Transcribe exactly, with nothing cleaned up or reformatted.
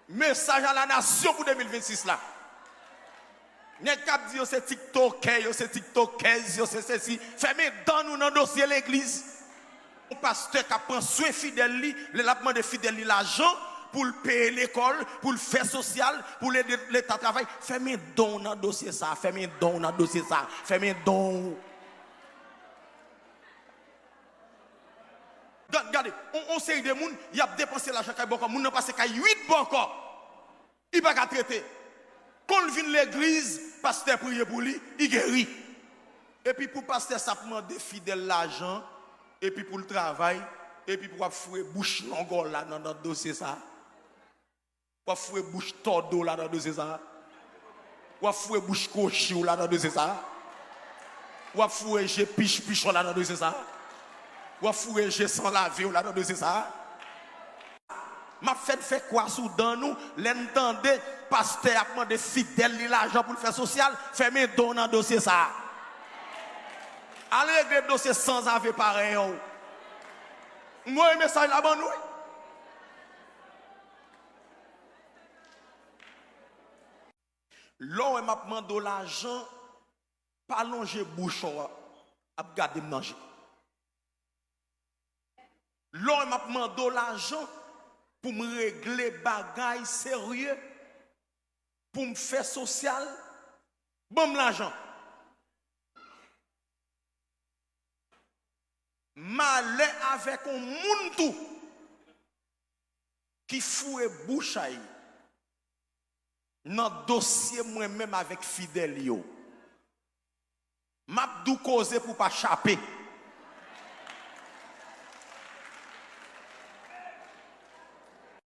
Mesaj a la nasyon pou de mil vennsis la. Nèg k ap di yo se tiktokè, yo se tiktokèz, yo se sesi, fèmen dan nou nan dosye legliz. Yon pastè k ap pran swen fidèl li, lè l ap mande fidèl li lajan pou l peye lekòl, pou l fè sosyal, pou l ede leta travay, fèmen dan w nan dosye sa, fèmen dan w nan dosye sa, fèmen dan w. Gad, gade, on, on seri de moun, y ap depanse lajan kay bòkò, moun nan pase kay uit bòkò. Li pa ka trete. Kon l vin legliz, pastè priye pou li, li geri. Epi pou pastè sa ap mande fidèl lajan, epi pou l travay, epi pou w ap foure bouch longò la nan, nan dosye sa. W ap foure bouch tòdo la nan dosye sa. W ap foure bouch kwochi w la nan dosye sa. W ap foure je pich pich w la nan dosye sa. W ap foure je san lave w la nan dosye sa. M ap fè n fè kwa sou dan nou, lè n tande pastè ap mande fidèl li lajan pou l fè sosyal, fèmen dan w nan dosye sa. Al regle dosye sanzave parèy w. M voye mesaj la ban nou, wi. Lè w wè m ap mande w lajan, pa lonje bouch w ap gade m nan je. Lè w wè m ap mande w lajan pou m regle bagay serye, pou m fè sosyal, ban m lajan. Malè avèk yon moun tou ki foure bouch a y nan dosye mwen menm avèk fidèl yo. M ap di w koze pou w pa chape.